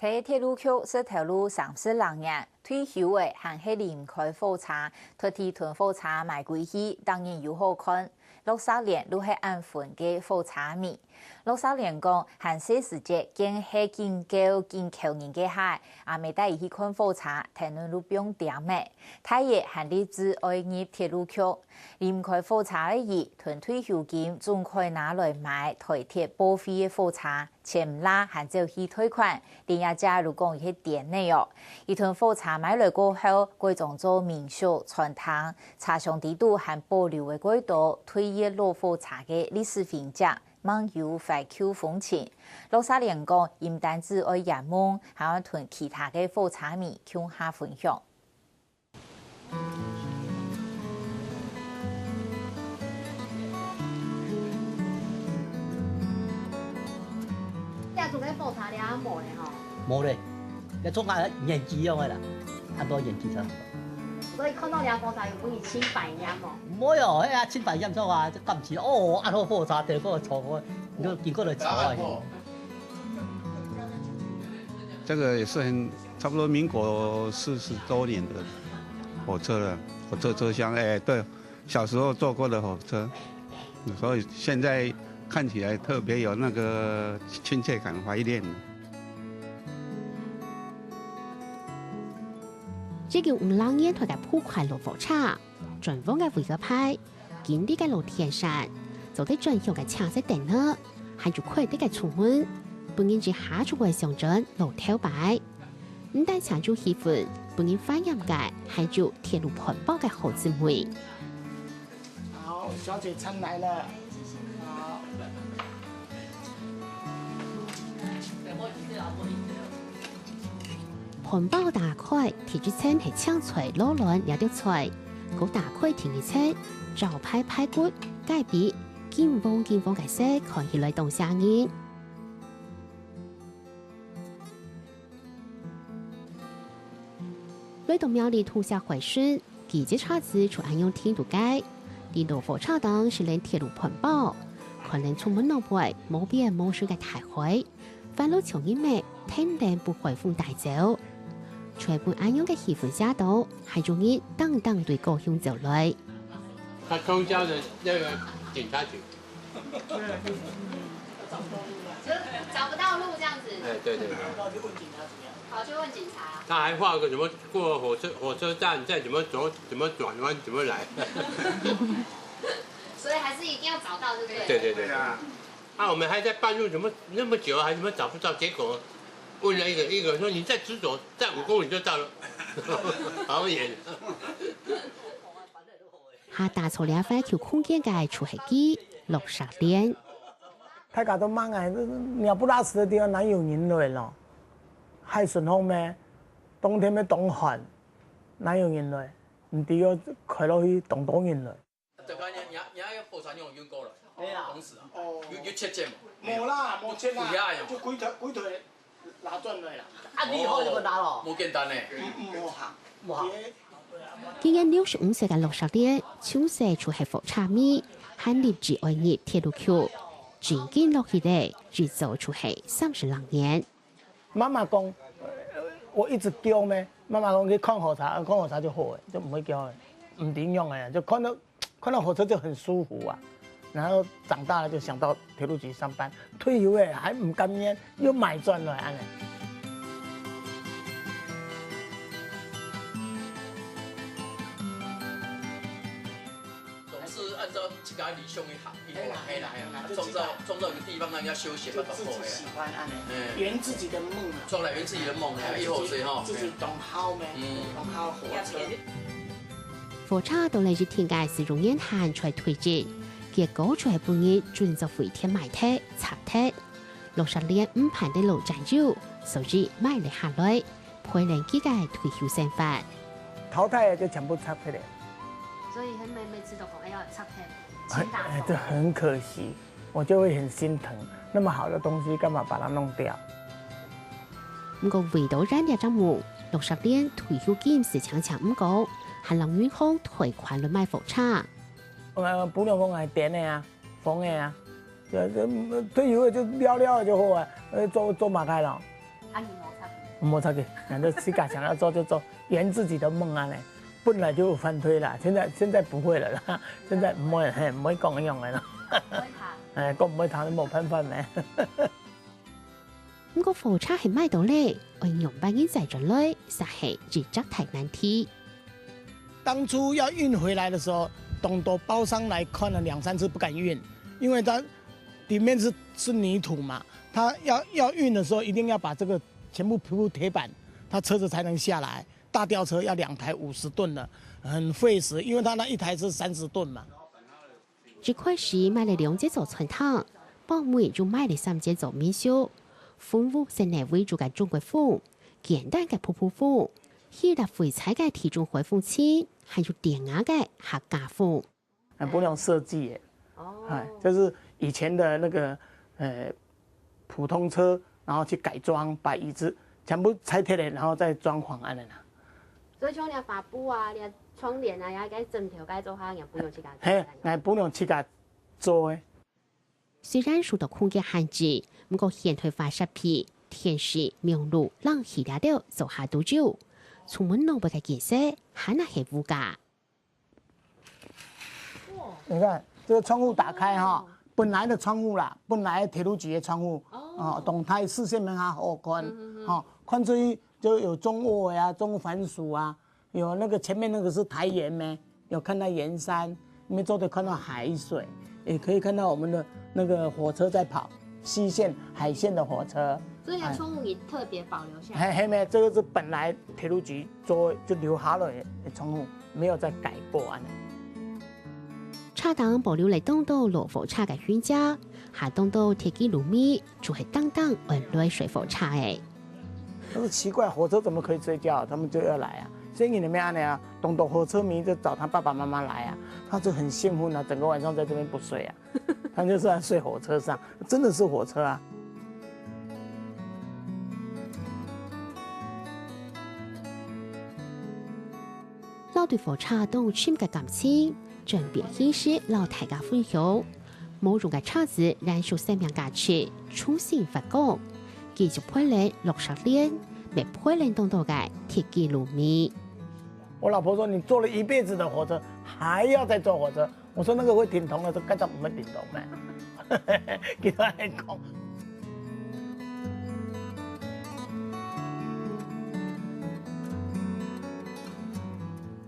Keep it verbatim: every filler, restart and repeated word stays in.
在鐵路局係頭路三十零年，退休个還係離毋開火車，特地同火車買歸去，當然有好看。落石連就係恁分个火車迷。落石連講，還細時節，見係緊噭緊噭人个下，阿姆帶佢去看火車，天光就放點仔。大了還立志愛入鐵路局。離毋開火車个佢，同退休金總可以拿來買台鐵保費个火車。 錢毋罅還走去貸款，連這隻就講佢係癲仔哦。佢同火車買來過後，改裝做民宿、餐廳，車廂底肚還保留个蓋多退役老火車个歷史痕跡，滿有懷舊風情。落石連講，毋單止愛圓夢，還愛同其他个火車迷共下分享。 這種个火車你也無咧吼？無咧，這種啊，年紀用个啦，恁多年紀差不多。所以看到這火車有分你盡懷念無？無喲，哎呀，盡懷念著啊，這感情哦，恁好火車，得過坐過，你就經過來坐啊。這個也是很，差不多民國四十多年的火車了，火車車廂，哎，對， 小時候坐過的火車，所以現在看起來特別有那個親切感、懷念。一九五六年代个埔快老火車，轉彎个圍个牌，經歷个老田山，做得轉向个青色燈籠，還有闊得个窗門，分人一下就會想轉老頭擺。 毋單淨有氣氛，分人懷念个還有鐵路飯包个好滋味。好，小姐餐來了。好。飯包打開，第一層係青菜、滷卵這兜菜，過打開第二層，招牌排骨、雞髀，金黃金黃个色，看起來當嚇人。 來到苗栗土城回順，幾隻車子就恁樣停到該。這老火車頂係連鐵路飯包，看連窗門外背無邊無盡个大海，繁勞像人乜跈等分海風帶走。就係分恁樣个氣氛寫到，還有人當當對故鄉走來。他通宵的那個警察局， 就是找不到路這樣子。哎，對對對。跑去問警察怎麼樣？跑去問警察。他還畫個什麼過火車，火車站再怎麼走，怎麼轉彎，怎麼來。所以還是一定要找到，對不對？對對對。對啊。啊，我們還在半路，怎麼那麼久還怎麼找不到？結果問了一個，一個說：「你再直走，再五公里就到了。」好遠。 下打造這塊舊空間个就係佢，落石連。大家都問𠊎，鳥不拉屎的地方哪有人來咯？海筍風咩？冬天咩當寒，哪有人來？毋知要開落去當多人來。這個你，你，你還有火車你有運過了？沒啦。當時啊，哦。有，有切件嗎？無啦，無切啦，有壓有。就規條，規條 拉轉來啦。啊，你以後就會拉咯。無簡單呢。嗯，嗯，無行。無行。今年六十五歲个落石連，從細就係火車迷，還立志愛入鐵路局。正經落去咧，一做就係三十零年。媽媽講，呃，我一直噭咩？媽媽講去看火車，看火車就好了，就毋會噭了，毋知仰仔，就看到 看到火車就很舒服啊。然後長大了就想到鐵路局上班，退休了還毋甘願，又買轉來恁呢。總是按照自家理想去行，去行，嘿啦，嘿啦，就自家，創造，創造一個地方讓人家休閒，就自己喜歡恁呢，嗯。圓自己的夢啊。創造圓自己的夢，嘿，一口水吼，自己懂好咩？嗯。懂好火車。 火車到了一定个使用年限就會退役，結果就係分人準做廢鐵賣忒、拆忒。落石連毋盼得老戰友，所以買了下來，陪等佢个退休生活。淘汰了就全部拆忒了。所以很每，每次都講，哎，要拆忒，哎，清打掃。哎，這很可惜。 我就會很心疼，那麼好的東西幹嘛把它弄掉？毋過為到圓這隻夢，落石連退休金係淨淨毋夠，還摎銀行貸款來買火車。呃，不用講，還電的啊，風的啊，就，就，退休了就了了就好啊，呃，做，做麼个咯？啊，你無差不多。毋好插佢，人家自家想要做就做，圓自己的夢啊嘞。本來就有反對啦，現在現在不會了啦，現在毋會，嘿，毋會講恁樣个啦。毋會談。哎，講毋會談，無辦法咩。毋過火車係買到咧，愛仰般人載轉來，實係一隻大難題。當初要運回來的時候，當多包商來看了兩三次，不敢運，因為它裡面是是泥土嘛，他要要運的時候，一定要把這個全部鋪鐵板，他車子才能下來。大吊車要兩台五十噸的，很費時，因為他那一台是三十噸嘛。一開始買了兩隻造船桶，包尾就買了三隻造米箱，風屋先來圍住个中國風，簡單个鋪鋪風，希臘廢材个地中海風情，還有典雅个客家風。很不良設計耶。哦。哎，就是以前的那個，呃，普通車，然後去改裝，把椅子全部拆掉了，然後再裝潢恁樣啦。所以像你把布啊、你窗簾啊、呀該枕頭該做下，你不用去改裝。嘿，𠊎不用去改做誒。雖然受到空間限制，毋過現代化設備、電視、網路、冷氣這兜做下都有，充滿腦袋个建設，還係無價。 你看這個窗戶打開哈，本來的窗戶啦，本來鐵路局的窗戶，哦，動態視線門還好看，哈，看出去就有中齧呀、中番薯啊，有那個前面那個是苔原咩？有看到圓山，裡面做得看到海水，也可以看到我們的那個火車在跑，西線、海線的火車。所以它窗戶你特別保留下來。嘿，嘿，沒有，這個是本來鐵路局做就留下來的窗戶，沒有再改過啊。車頂保留了當多老火車个痕跡，還當多鐵枝路尾，就係當當愛來睡火車个。可是奇怪，火車怎麼可以睡覺？他們就要來啊。所以你們按呢啊，當多火車迷就找他爸爸媽媽來啊，他就很興奮啊，整個晚上在這邊不睡啊。 他就是要睡火車上，真的是火車啊。老對火車當深个感情，轉變形式摎大家分享。無用个車子燃燒生命價值，重新發光，繼續陪伴綠色鏈，也陪伴當多个鐵枝路尾。我老婆說：「你坐了一輩子的火車，還要再坐火車。」 我說：「那個會停動的，該隻毋會停動咩？」佢都還講。